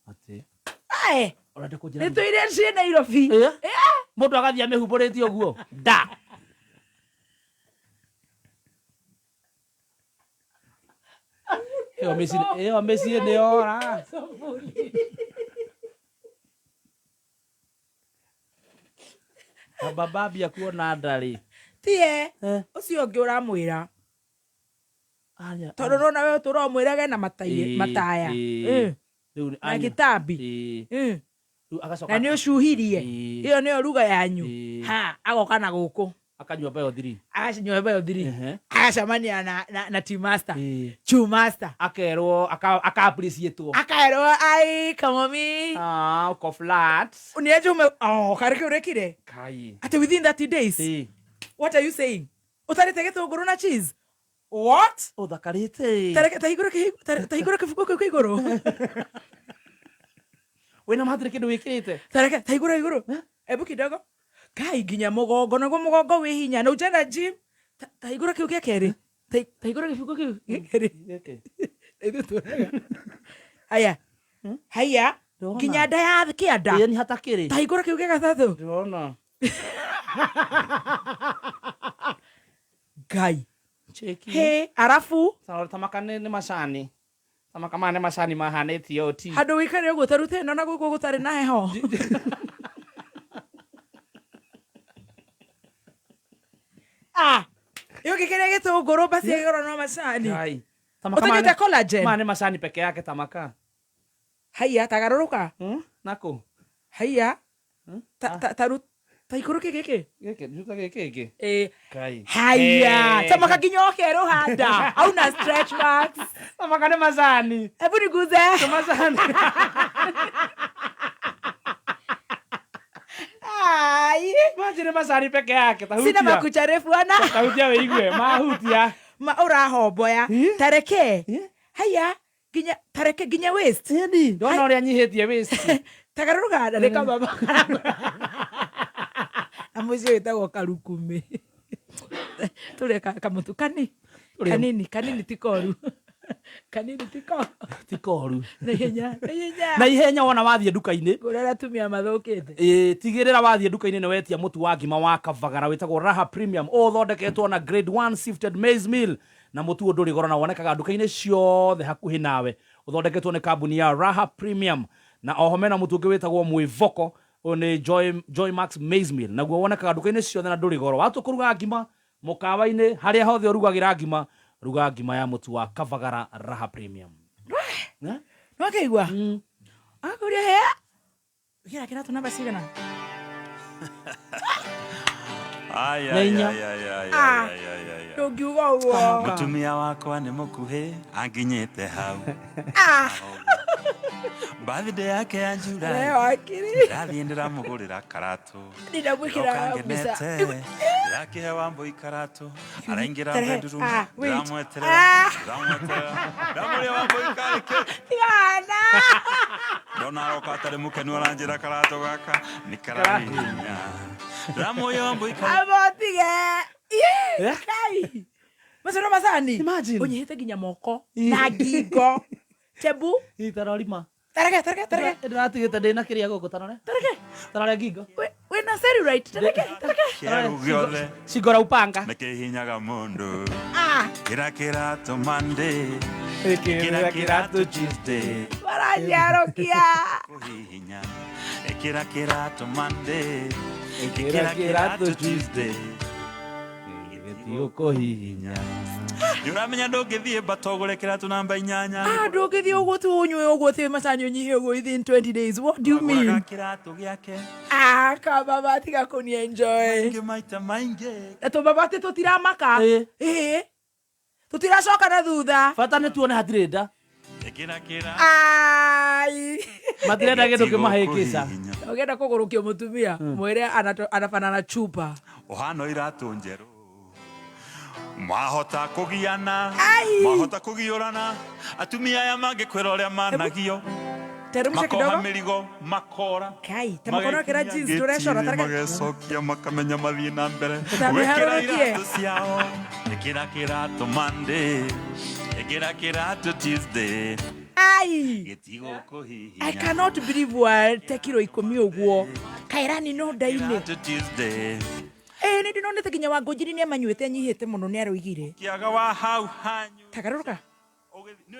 Ati. Ae. Ũrenda kũnjĩra Nĩ tũire ciĩ Nairobi. Mũndũ agathiĩ amĩhumbũrĩte ũguo. Da. Ĩyo mĩciĩ ĩyo mĩciĩ nĩ yora. Na baba ambia kuona ndarĩ. Tie. Ũcio ũngĩ ũramwĩra. Tondũ nona we ũtũra ũmwĩrage na mataya. Rĩu Na gĩtambi. Rĩu agacoka. Na nĩ ũcuhirie. Ĩyo nĩyo ruga yanyu. Ha, agoka na gũkũ. Akanyua mbayo thiri. Aganyua mbayo thiri. Agacemania na team master. Chew master. Akerwo aka appreciate-wo. Akerwo ai kamomi. Ah, uko flat. Niaje ume oh kareke urekire. Kai. Ati within 30 days. What are you saying? Utarĩte gĩtũngũrũ na cheese? What? Ũthakarĩte. Tareke tahingũra tahingũra kĩbungo kĩu kĩa igũrũ. Wĩna ma hatirĩ kĩndũ wĩkĩrĩte? Tareke tahingũra igũrũ. Ebu kidogo. Kai nginya mũgongo naguo mũgongo wĩ hinya na ũnjenda gym. Tahingũra kĩu gĩa kerĩ. Tahingũra kĩbungo kĩu gĩa kerĩ. Ithuĩ tuonaga. Haya. Haya. Nginya nda ya kĩanda. Ĩĩ, nĩ hatakĩrĩ. Tahingũra kĩu gĩa gatatũ. Ndĩrona. Ngai. Cheki. He, arafu. Tamaka nĩ macani. Tamaka maya nĩ macani mahanĩtie ũũ ti. Handũ wĩikare ũguo ta rute ĩno na gũkũ gũtarĩ na heho. Ah, ũngĩkĩrĩa gĩtũngũrũ basi ĩgĩkorwo no macani. Ngai. Ũtanyuĩte collagen? Maya nĩ macani peke yake tamaka. Haiya, tagarũrũka. Nakũ? Haiya. Ta ikũrũke gĩkĩ. Gĩkĩ, njuta gĩkĩ ĩngĩ. Ĩĩ. Kai. Haiya, tamaka nginya ũkerũha nda. Hauna stretch marks. Tamaka nĩ macani. Hebu niguze. Nĩ macani. Ai. Imagine macani peke yake. Tahutia. Sina makucha refu ana. Tahutia wĩigue. Mahutia. Ma ũrahomboya. Tareke. Haiya, nginya tareke nginya waist. Ndona ũrĩa nyihĩtie waist. Tagarũrũka nda nĩ kamama. Na mũciĩ wĩtagwo Karukumi. Tũrĩe kamũtu kani. Kanini, kanini ti koru. Kanini ti koru. Ti koru. Na ihenya, na ihenya. Na ihenya wona wathiĩ nduka-inĩ. Kũrĩa arĩa atumia mathũkĩte. Ĩĩ, tigĩrĩra wathiĩ nduka-inĩ nĩ wetia mũtu wa ngima wa Kavagara wĩtagwo Raha Premium ũthondeketwo na grade 1 sifted maize meal na mũtu ũyũ ndũrĩ goro na wonekaga nduka-inĩ ciothe hakuhĩ nawe. Ũthondeketwo nĩ kambuni ya Raha Premium na oho mena mũtu ũngĩ wĩtagwo Mwĩvoko ũyũ nĩ Joy Max maize meal naguo wonekaga nduka-inĩ ciothe na ndũrĩ goro. Watua kũruga ngima mũkawa-inĩ harĩa hothe ũrugagĩra ngima, ruga ngima ya mũtu wa Kavagara Raha Premium. Nĩwakĩigua? Agakũria he. Gĩra kĩratũ namba cigana? Ai, Na ai, inya. ai, ai, ai, Ah. ai, ai, ai, ai. Ndũngiuga ũguo. Mũtumia wakwa nĩ mũkuhĩ anginyĩte hau. Ah. Birthday yake ya July. Leo akiri. Ndathiĩ ndĩramũgũrĩra karatũ. Ndĩramwĩkĩra Ndoka mbica. ngenete. Ndĩrakĩhe Wambũi karatũ. Araingĩra Tarehe. bedroom. Ah, wait. Ndĩramweterera. Ah. Ndĩramweterera. Ndamũria Wambũi karĩ kĩ? Tigana. Ndona aroka atarĩ mũkenu aranjĩra karatũ gaka nĩ karahinya. Ndĩramũria Wambũi karĩ Amba ũtige. Ih, Kai. Macio no macani. Imagine. Ũnyihĩte nginya moko na ngingo. Tebu. Itarorima. Tareke, tareke, tareke. Ndĩratigĩte ndĩna kĩrĩa gũkũ tarore. Tareke. Tarore ngingo. Wĩna cellulite. Tareke, tareke. Kĩeru gĩothe Cingora upanga. nĩ kĩhihinyaga mũndũ. Ah, Ĩkĩra kĩratũ Monday, ĩkĩra kĩratũ Tuesday, maranyarokia. kũhihinya. Ĩkĩra kĩratũ Monday, Ĩkĩra ĩkĩra kĩratũ kĩratũ Tuesday. Gĩtigũkũhihinya. Nĩ ũramenya ndũngĩthiĩ mbata ũgũre kĩratũ namba 8. Ah, ndũngĩthiĩ ũguo tu ũnyue ũguo ti macani ũnyihe ũguo within 20 days. What do you Agũraga mean? kĩratũ gĩake Ah, kababa tiga kũni enjoy. maingĩ maita maingĩ. Na tũbaba atĩ tũtiramaka. Ĩĩ. Ĩĩ. Tũtiracoka na thutha. Bata nĩ tuone hatirĩ nda. Ĩkĩra kĩratũ Ai. Matirenda kĩndũ kĩmahĩngĩca. Gĩtigũkũhihinya. Ũngĩenda kũgũrũkio mũtumia mwĩre anafanana chupa. Ũhana iratũ njerũ mwahota kũgiana Ai! mwahota kũgiũrana atumia aya mangĩkwĩra ũrĩa managio Teremsha makoha kidogo. mĩrigo makora Kai, ta makono kĩra jeans tũrecora tareke. magecokia makamenya mathiĩ na mbere Ta gwĩkĩra mĩharũrũkie. iratũ ciao ĩkĩra kĩratũ Monday ĩkĩra kĩratũ Tuesday Ai. I gĩtigũkũhihinya cannot believe wate kiro 10 ũguo. Kairani no ndainĩ. Kĩratũ Tuesday Ĩĩ nĩ ndinonete nginya Wangũnjiri nĩ amanyuĩte anyihĩte mũno nĩ aroigire. kĩaga wa hau hanyu Tagarũrũka.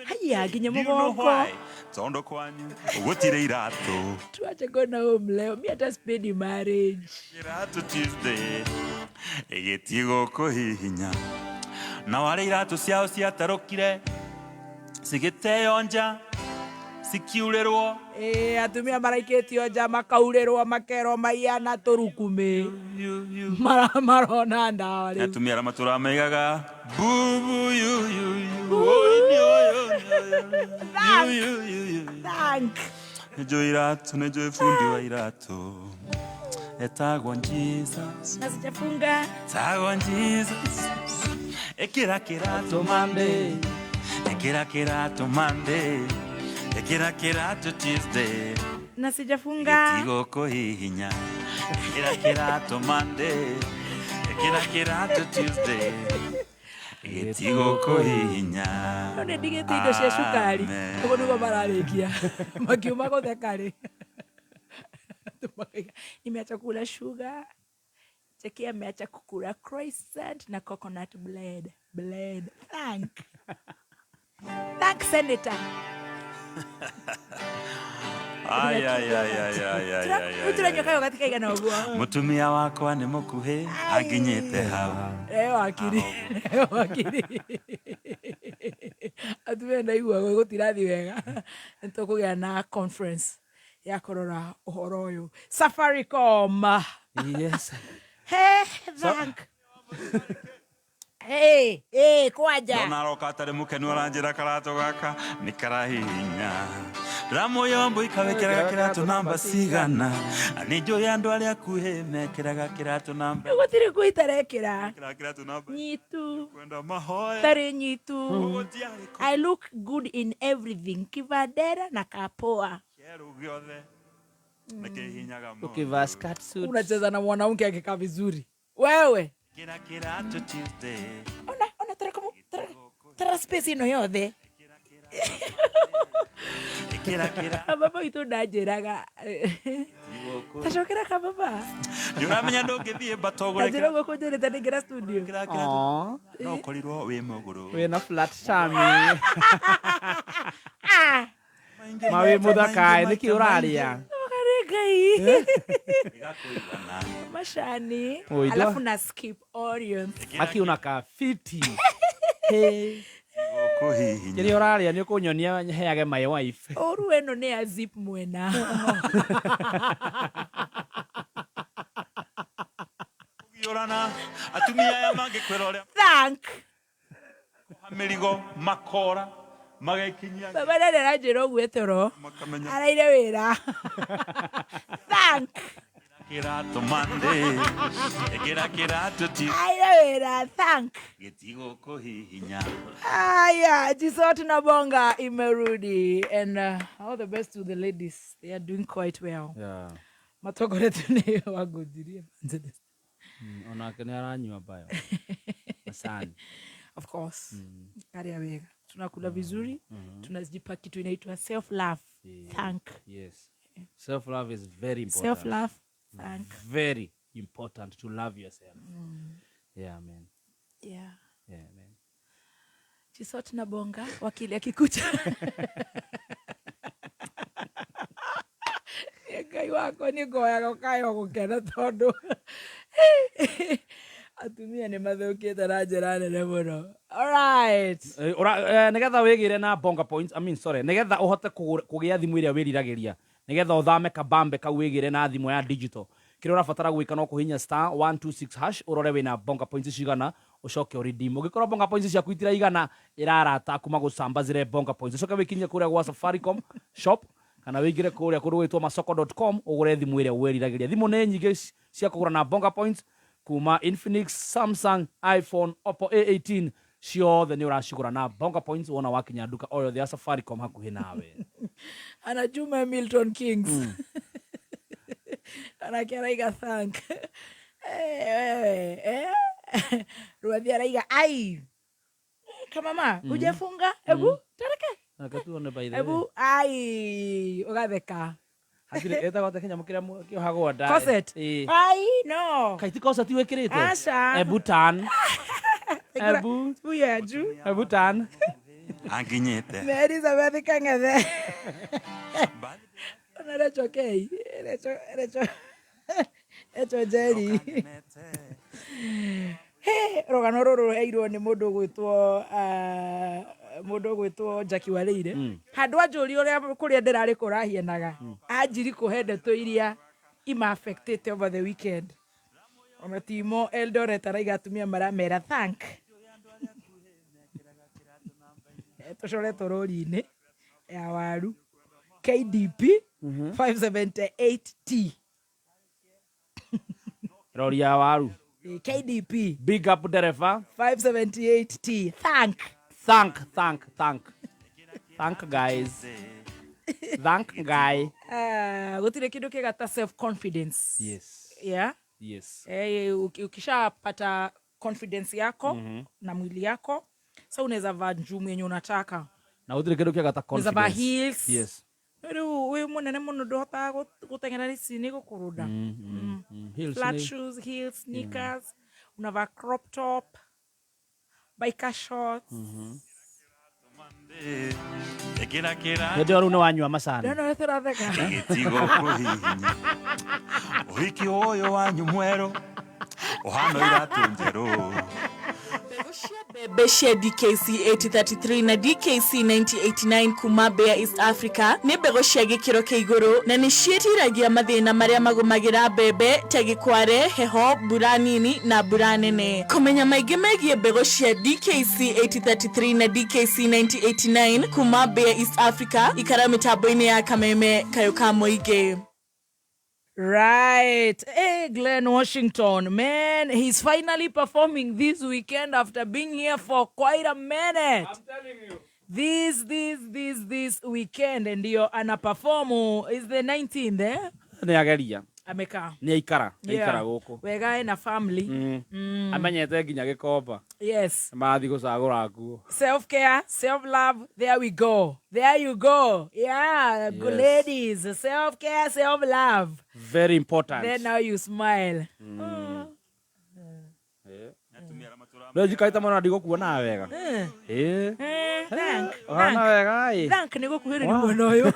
Haiya, nginya Do you know mũgongo. why? Tondũ kwanyu gũtirĩ iratũ Tuache kwenda home leo. Mi hata sipendi marriage. Kĩratũ Tuesday gĩtigũkũhihinya nao arĩa iratũ ciao ciatarũkire cigĩteo nja cikiurĩrwo Ĩĩ atumia maraikĩtio nja makaurĩrwo makerwo maiana tũrukumĩ. Marona ndawa rĩu. atumia arĩa matũraga maigaga bubu yu yu yu oi nĩ ũyũ nĩ ũyũ yu yu yu yu Thank. nĩnjũĩ iratũ nĩnjũĩ bundi wa iratũ etagwo Jesus Na sijafunga. Tagwo Jesus Ĩkĩra kĩratũ Monday Ĩkĩra kĩratũ Monday Ĩkĩra kĩratũ Tuesday Na sijafunga. Gĩtigũkũhihinya Ĩkĩra kĩratũ Monday Ĩkĩra kĩratũ Tuesday Gĩtigũkũhihinya No nĩ ndigĩte indo cia cukari. Amen. Ũguo nĩguo mararĩkia. Makiuma gũtheka rĩ. Makauga, Nimeacha kula sugar. Jackie ameacha kukula croissant na coconut bread. Bread. Thank. Thank senator. Ai, ai, ai, ai, ai, ai, ai, ai, Turanyua ai. kayo gatikaigana ũguo. Mũtumia wakwa nĩ mũkuhĩ anginyĩte hau Leo akiri. Leo akiri. Atumia ndaigua gũtirathi wega. Nĩ tũkũgĩa na conference ya kũrora ũhoro ũyũ. Safaricom. Yes. Hey, thank. Hey, hey, kwanja. Ndona aroka atarĩ mũkenu aranjĩra karatũ gaka nĩ karahihinya ndĩramũyombo ikawĩkĩraga kĩratũ namba cigana nĩ njũĩ andũ arĩa akuhĩ mekĩraga kĩratũ namba Gũtirĩ nguo itarekĩra. mekĩraga kĩratũ namba Nyitu. kwenda mahoya Tarĩ nyitu. Gũtiarĩ I look good in everything. Kivadera na kapoa. kĩerũ gĩothe nĩ kĩhihinyaga mũndũ. Ukivaa skirt suit. Unacheza na mwanamke akikaa vizuri. Wewe. Ĩkĩra kĩratũ Tuesday Ona, ona tara kumu, tara, tara space ĩno yothe. ĩkĩra kĩratũ Baba witũ ndanjĩraga. Tacokera ka baba. nĩ ũramenya ndũngĩthiĩ mbata ũgũre Ndanjĩra ũguo kũnjĩrĩte ndĩngĩra studio. kĩra kĩratũ Aw. no ũkorirwo wĩ mũgũrũ Wĩna flat tummy. Ah, Ma wĩ mũthaka nĩkĩ ũrarĩa? Mũgare Ngai. Ĩgakũigana. Macani. Oi, ndo. Alafu na skip onions. Aki unakaa fiti. Hey. Gũkũhihinya. Kĩrĩa ũrarĩa nĩ ũkũnyonia heage my wife. Ũru ĩno nĩ ya zip mwena. Kũgiũrana atumia aya mangĩkwĩra ũrĩa Thank. mĩrigo makora magekinyia Baba ndarĩ aranjĩra ũguo toro. makamenya Araire wĩra. Thank. kĩratũ Monday ĩkĩra kĩratũ ti Araire wĩra. Thank. gĩtigũkũhihinya Aya, Jisot na Bonga imerudi and all the best to the ladies. They are doing quite well. Yeah. Matongoretio nĩ Wangũnjiri Evangelist. Onake nĩ aranyua bayo. Macani. Of course. Karĩa wega. Tunakula vizuri. Tunajipa kitu inaitwa self love. Thank. Yes, self love is very important. Self love. Thank. Very important to love yourself. Yeah, man. Yeah. Yeah, man. Chisot na bonga wakili akikucha. Nĩ Ngai wakwa nĩ ngoyaga ũkayo gũkena tondũ atumia nĩ mathũkĩte na njĩra nene mũno. Alright. Nigetha wigire na bonga points, I mean, sorry, nigetha uhote kugia thimu iria wiriragiria, nigetha uthame kabambe kau wigire na thimu ya digital, kiria urabatara gwika no kuhinya star 126 hash, urore wina bonga points cigana, ucoke uredeem. Ungikorwo bonga points ciaku itiraigana, irarata kuma gucambazire bonga points, ucoke wikinyie kuria gwa Safaricom shop kana wĩingĩre kũrĩa kũndũ gwĩtwo masoko.com ũgũre thimũ ĩrĩa wĩriragĩria. Thimũ nĩ nyingĩ cia kũgũra na bonga points, kuma Infinix, Samsung, iPhone, Oppo A18, ciothe nĩ ũracigũra na bonga points wona wakinya nduka o yothe ya Safaricom hakuhĩ nawe. Ana Juma Milton Kings. Anake araiga thank. Eh. Rwathi araiga ai. Kama hujafunga? Ebu tareke. Reke tuone, by the way. Ebu ai ugatheka. Hatirĩ ĩtagwo atĩa kĩnyamũ kĩrĩa kĩohagwo nda? Corset. Ĩĩ. Ai no. Kaĩ ti corset wĩkĩrĩte? Aca. Ebu tan. Ebu. Huyo juu. Ebu tan. Anginyite. Elizabeth Kang'ethe. Ona Recho K. Recho Recho Recho Jerry. He, rũgano rũrũ rũheirwo nĩ mũndũ ũgwĩtwo mũndũ ũgwĩtwo Jackie Wareire. Handũ anjũria ũrĩa kũrĩa ndĩrarĩ kũrahianaga, anjiri kũhe ndeto iria ima-affectĩte over the weekend. Ona timo Eldoret araiga atumia maramera thank. Tũcoretwo rori-inĩ ya waru KDP 578T. Rori ya waru. KDP Big up dereba. 578T. Thank. Thank, thank, thank. Thank guys. Thank guy. Gũtirĩ kĩndũ kĩega ta self confidence. Yes. Yeah. Yes. Ukishapata confidence yako na mwili yako, sa unaweza vaa njumu yenye unataka. Na gũtirĩ kĩndũ kĩega ta Unaweza vaa confidence. heels. Yes. Rĩu wĩ mũnene mũno ndũhotaga gũteng'era ici nĩ gũkũrũnda. Heels Flat nĩ- shoes, heels, sneakers, unavaa crop top, biker shorts. Ĩkĩra kĩratũ. Hĩndĩ ĩyo rĩu nĩ wanyua macani. Ndona ũrĩa tũratheka. Gĩtigo kũhihinya. Ũhiki ũyũ wanyu mwerũ ũhana iratũ njerũ. Mbembe cia DKC 8033 na DKC 9089 kuma Bayer East Africa nĩ mbegũ cia gĩkĩro kĩa igũrũ na nĩ ciĩtiragia mathĩna marĩa magũmagĩra mbembe ta gĩkware, heho, mbura nini na mbura nene. Kũmenya maingĩ megiĩ mbegũ cia DKC 8033 na DKC 9089 kuma Bayer East Africa, ikara mĩtambo-inĩ ya Kameme kayũ ka mũingĩ. Right. Hey, Glenn Washington, man, he's finally performing this weekend after being here for quite a minute. I'm telling you. This weekend ndio ana perform is the 19th, eh? Nĩ ageria. Amekaa. Nĩ aikara. Aikara gũkũ. Wega ena family. Amenyete nginya gĩkomba. Yes. Marathiĩ gũcagũra nguo. Self care, self love. There we go. There you go. Yeah, good Yes. ladies. Self care, self love. Very important. Then now you smile. Rĩu njikarĩte mũno na ndigũkuonaga wega. Ĩĩ. Thank. Ũhana wega ĩ. Thank nĩ gũkuhĩrĩria mwena ũyũ.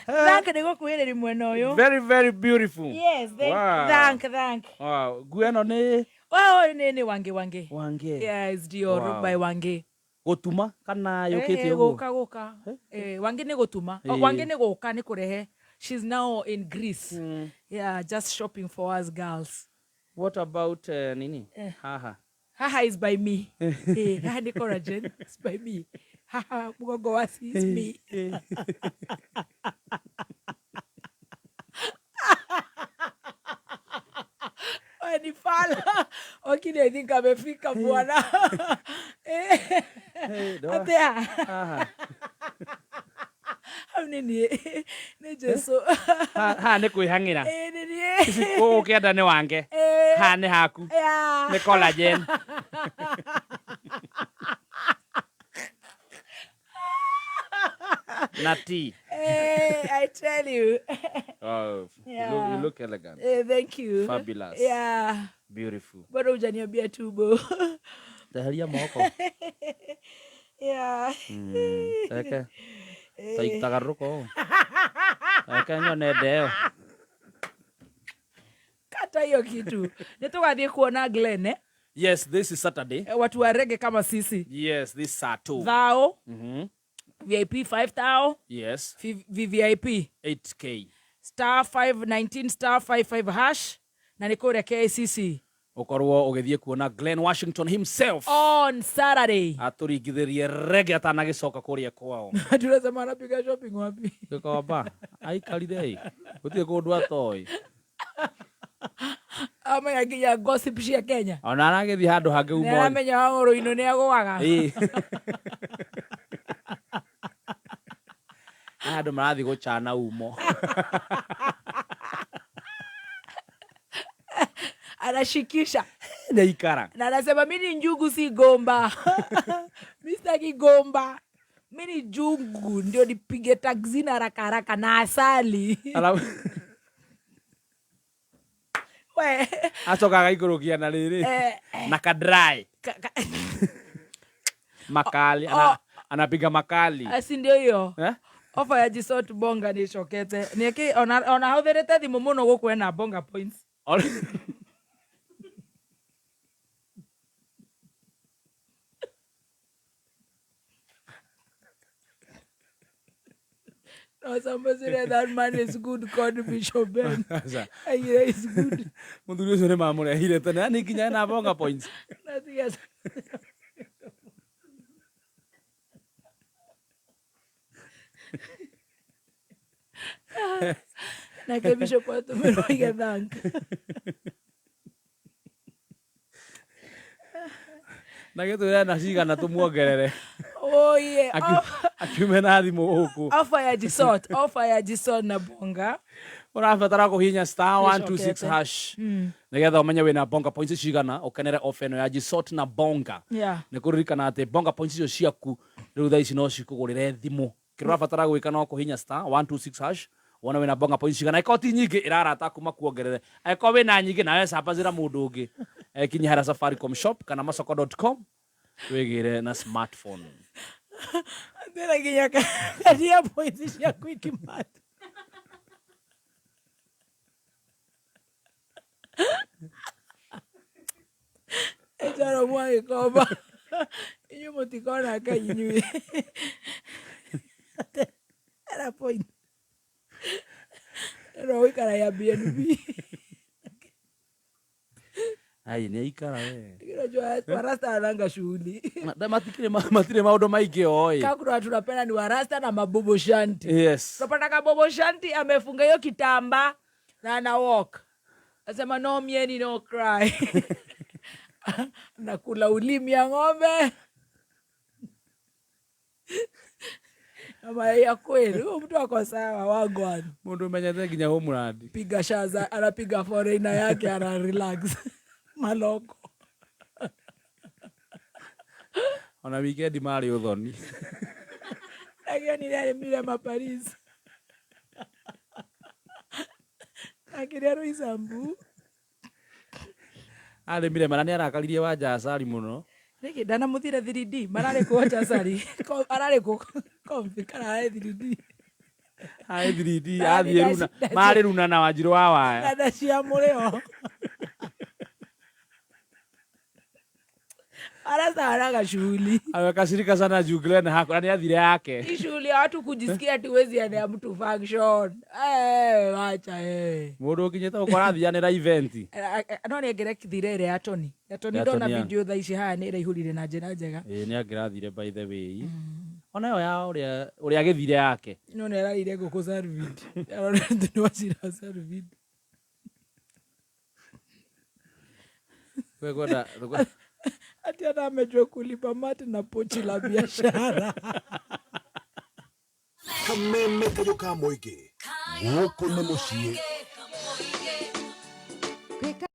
Thank nĩ gũkuhĩrĩria mwena ũyũ. Very, very beautiful. Yes, thank, Wow. thank, thank. Wow. Nguo ĩno nĩ Oh, nĩ Wange Wange. Wange. Yeah, it's Dior Wow. by Wange. Gũtuma kana yũkĩte Eh, ũguo? gũka gũka. Wange nĩ gũtuma. Oh, Eh. Wange nĩ gũka nĩ kũrehe. She's now in Greece. Yeah, just shopping for us girls. What about nini? Haha. Haha is by me. Haha nĩ collagen. It's by me. Haha mugongo wasi is me. Wewe ni fala. Wakili I think amefika bwana. Atea. Haha. Hau nĩ niĩ. Nĩ Jesu. Haha nĩ kwĩhang'ĩra. Nĩ niĩ. Gũkũ kĩanda nĩ Wange. Haha nĩ haku. Yeah. Nĩ collagen. Na tea. Hey, I tell you. Oh, Yeah. you look elegant. Eh, thank you. Fabulous. Yeah. Beautiful. Bado hujaniambia tubo. Teheria moko. Yeah. Reke. Tagarũka ũũ. Reke nyone nda ĩyo. Kata hiyo kitu. Nĩ tũgathiĩ kuona Glenn, eh? Yes, this is Saturday. Eh, watu wa rege kama sisi. Yes, this Saturday. Thao, Mhm. VIP 5 thao, Yes, VVIP 8K. star 519 star 55 hash na nĩ kũrĩa KICC Ũkorwo ũgĩthiĩ kuona Glenn Washington himself. on Saturday. Atũringithĩrie rege atanagĩcoka kũrĩa kwao. Tunasema anapiga shopping wapi? Gĩkomba. Aikarire ĩ. Gũtirĩ kũndũ atoĩ. Amenya nginya gossip cia Kenya. Ona aragĩthiĩ handũ hangĩ Nĩ umo. aramenya Wang'ũrũ-inĩ nĩ agũaga. Ĩ. Andũ marathiĩ gũcana umo. Anashikisha Nĩ aikara. na anasema mi ni njugu si gomba. Mi sitaki gomba, mi ni jungu ndio nipige taxi na haraka haraka na asali. Alafu We, acoka agaikũrũkia na rĩrĩ eh, na kadry ka- makali Oh. anapiga makali asi ndio hiyo eh? ofa ya Jisot Bonga nä ĩcokete nä ona hå thä rä te thimå må no gå kå ena Bonga points. No, somebody said that man is good called Bishop Ben. Aca. Aira is good. Mũthuri ũcio nĩ mamũrehire tene nĩ nginya ena Bonga points. Nothing else. Nake Bishop atũmĩrwo aige thank. Na gĩtwĩre na cigana tũmuongerere. Oh yeah. Akiume na thimũ gũkũ. Offer ya Jisot, offer ya Jisot na Bonga. Ũrabatara kũhihinya star 126 Nĩcokete. hash nĩgetha ũmenye wĩna Bonga points cigana ũkenere offer ĩno ya Jisot na Bonga. Yeah. Nĩ kũririkana atĩ Bonga points icio ciaku rĩu thaa ici no cikũgũrĩre thimũ. Kĩrĩa ũrabatara gwĩka no kũhihinya star 126 hash wone wĩna Bonga points cigana. Angĩkorwo ti nyingĩ ĩrarata kuma kuongerere. Angĩkorwo wĩna nyingĩ nawe cambacĩra mũndũ ũngĩ. Kinya harĩa Safaricom shop kana masoko.com wĩgĩre na smartphone. Tena nginya katia points cia Quickmart. Ejaro mwagĩkomba inyuĩ mũtikona Ngai inyuĩ era point ĩno gũikara ya BNB. Ai nĩ aikara we. Unajua warasta wananga shughuli. Matirĩ maũndũ maingĩ oĩ. Kama kuna watu tunapenda ni warasta na mabobo shanti. Yes. Unapata kabobo shanti amefunga hiyo kitamba na ana walk. Nasema no mieni no cry. Nakula ulimi ya ng'ombe. Ama ya kweli huyo mtu ako sawa wagwan. Mũndũ ũmenyete nginya homeland. Piga shaza anapiga foreigner yake ana relax. Maloko. Ona weekend marĩ ũthoni. Lakini niliarimire maparis. Akiria Roysambu. Arĩmire mara nĩ arakaririe Wanja Asali mũno. Nĩkĩ ndanamuthire 3D mararĩ kũ Chasari ararĩ kũ kombi kana ararĩ 3D Arĩ 3D athiĩ runa marĩ runa na Wanjirũ wa Waya. na ndacia mũrĩo arasaraga shughuli Amekasirika sana juu Glenn hako na nĩ athire yake. hii shughuli ya watu kujisikia ati huwezi endea mtu function. Eh, wacha eh. Mũndũ ũkinyĩte gũkũ arathianĩra event. No nĩ angĩrekithire ĩrĩa ya Tony. Ya Tony Ya ndona Tony ya. video thaa ici haha nĩ ĩraihũrire na njĩra njega. Ĩĩ nĩ angĩrathire by the way. Ona ĩyo ya ũrĩa agĩthire yake. No nĩ ararĩire ngũkũ Sarvid. Arorete nĩ wacira Sarvid. Kwenda Ati hata amejua kulipa mati na pochi la biashara. Kameme kayũ ka mũingĩ gũkũ nĩ mũciĩ